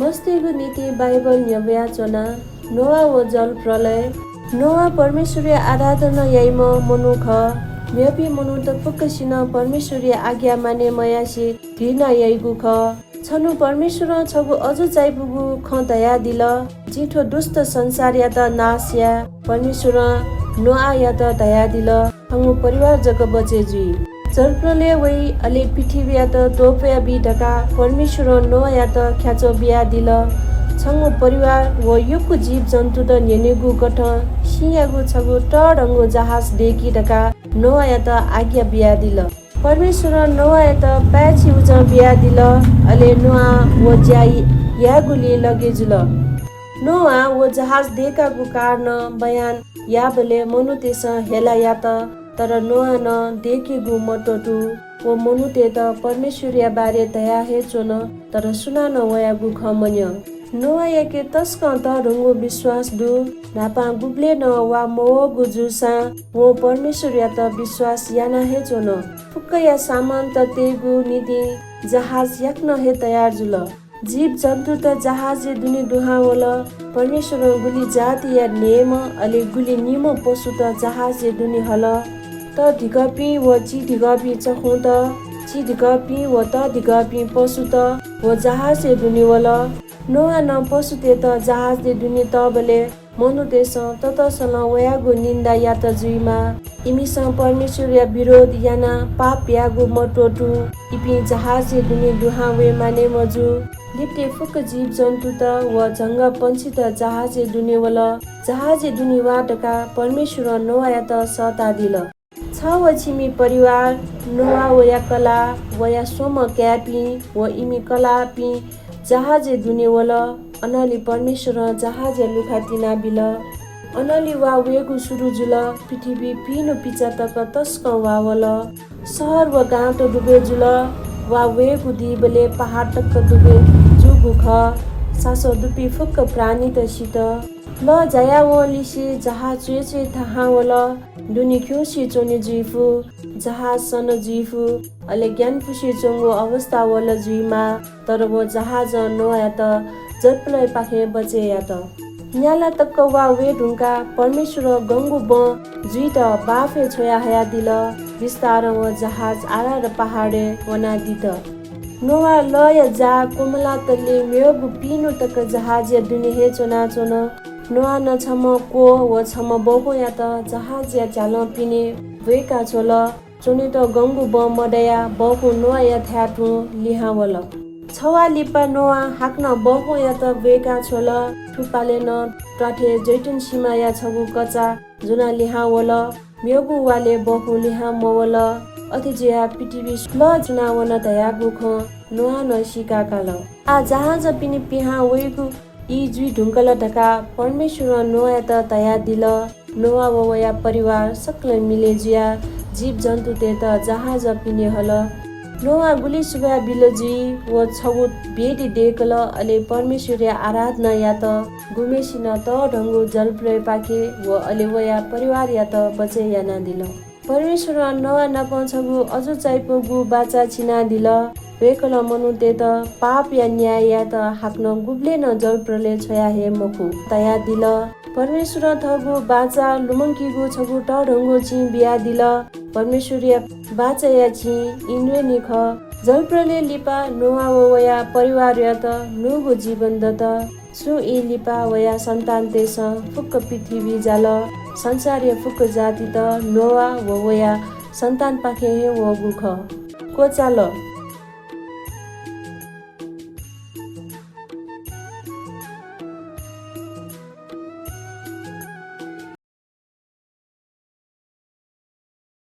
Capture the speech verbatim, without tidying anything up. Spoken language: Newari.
मस्तय्गु निंतिं बाइबल न्ह्यब्वयाच्वना। नोआ व जलप्रलय। नोआ परमेश्वरया आराधना याइम्ह मनू खः। मेपिं मनूत फुक्कसिनं परमेश्वरया आज्ञा माने मयासें घृणा याइगु खः। छन्हु परमेश्वरं छगू अजू चायापुगु खँ धयादिल, जिं थ्व दुष्ट संसारयात नाश याये। परमेश्वरं नोआयात धयादिल, छंगु परिवार जक बचय् जुइ। जलप्रलय वइ, अले पृथ्वीयात त्वपुया बी धकाः परमेश्वरं नोआयात ख्याच्वः बियादिल। छंगु परिवार व यक्व जीवजन्तुत न्ह्यनेगु कथं सिँयागु छगू तःधंगु जहाज दय्कि धकाः नोआयात आज्ञा बियादिल। परमेश्वरं नोआयात पाय्छि उजं बियादिल, अले नोआ व ज्या यायेगुलिं लगे जुल। नोआ व जहाज दय्कागु कारणं बयान याःबलय् मनूतय्सं हेला यात, तर नोआं नं दय्केगु मत्वःतू। व मनूतय्त परमेश्वरया बारे धया हे च्वन, तर सुनानं वयागु खँ मन्यं। नोआयाके तसकं तःधंगु विश्वास दु। न्हापां गुबलें नं वा मवःगु जूसां वं परमेश्वरयात विश्वास याना हे च्वन। फुक्कया सामानत तयेगु निंतिं जहाज याकनं हे तयार जुल। जीवजन्तुत जहाजया दुने दुहां वल। परमेश्वरं गुलि जातिया न्हय्म्ह अले गुलि निम्ह पशुत जहाजया दुने हल। तःधिकःपिं व चिधिकःपिं चखुत, चिधिकःपिं व तःधिकःपिं पशुत व जहाजया दुने वल। नोआं नं पशुतय्त जहाजया दुने तःबलय् मनूतय्सं ततसलं वयागु निन्दा यात जुइमाः। इमिसं परमेश्वरया विरोध यानाः पाप याःगु मत्वःतू। इपिं जहाजया दुने दुहां वये माने मजू। लिपतय् फुक्क जीवजन्तुत व झंगःपंक्षीत जहाजया दुने वल। जहाजया दुने वा धकाः परमेश्वरं नोआयात सःतादिल। छ व छिमि परिवार, नोआ, वया कलाः, वया स्वम्ह काय्पिं व इमि कलाःपिं जहाजया दुने वल। अनंलि परमेश्वरं जहाजया लुखा तिनाबिल। अनंलि वा वयेगु सुरु जुल। पृथ्वीइ पिने पिचातक तसकं वा वल। शहर व गांत दुबय् जुल। वा वयेगु दीबलय् पहाड तक दुबय् जूगु खः। सासः दुपिं फुक्क प्राणीत सित। लः जायावंलिसे जहाज च्वय्च्वय् थाहां वल। दुने खिउँसे च्वने जुइफु, जहाज सन जुइफु, अले ग्यानापुसे च्वंगु अवस्था वल जुइमाः, तर व जहाजं नोआयात जलप्रलयपाखें बचय् यात। न्याला तक वा वये धुंकाः परमेश्वरं गंगु बँ जुइत बाफय् छ्वयाहयादिल। बिस्तारं व जहाज आरार पहाडय् वनादित। नोआ लःया जाः क्वमलातले म्यःगु पिने तक जहाजया दुने हे च्वनाच्वन। नोआं नं छम्ह क्व व छम्ह बौखंयात जहाजया झ्यालं पिने ब्वय्का छ्वल। च्वनेत गंगु बँ मदयाः बौखं नोआयाथाय् तुं लिहां वल। छवाः लिपा नोआं हाकनं बौखंयात ब्वय्का छ्वल। थुपालय् नं प्वाथय् जैतून सिमाया छगू कचा ज्वनाः लिहां वल। म्यःगु वालय् बौखं लिहां मवल। अथे जुयाः पृथ्वी लः जुयावन धयागु खँ नोआं नं सीकाकाल। आः जहाजं पिने पिहां वइगु ई जुइ धुंकल धकाः परमेश्वरं नोआयात धयादिल। नोआ व वया परिवार सकलें मिलय् जुयाः जीवजन्तुतय्त जहाजं पिने हल। नोआं गुलि सुभाय् बिल जुइ, व छगू वेदी दय्कल, अले परमेश्वरया आराधना यात। गुम्हेसिनं तःधंगु जलप्रलयपाखें व अले वया परिवारयात बचय् यानादिल। परमेश्वरं नोआ नाप छगू अजू चायापुगु बाचा चिनादिल। वय्कलं मनूतय्त पापया न्याय यायेत हाकनं गुबलें नं जलप्रलय छ्वया हये मखु धयादिल। परमेश्वरं थःगु बाचा लुमंकीगु छगू तःधंगु चिं बियादिल। परमेश्वरया बाचाया चिं इन्द्रेणी खः। जलप्रलय लिपा नोआ व वया परिवारयात न्हूगु जीवन दत। छुं ई लिपा वया सन्तानतय्सं फुक्क पृथ्वी जाल। संसारया फुक्क जातित नोआ व वया सन्तानपाखें हे वःगु खः। क्वचाल।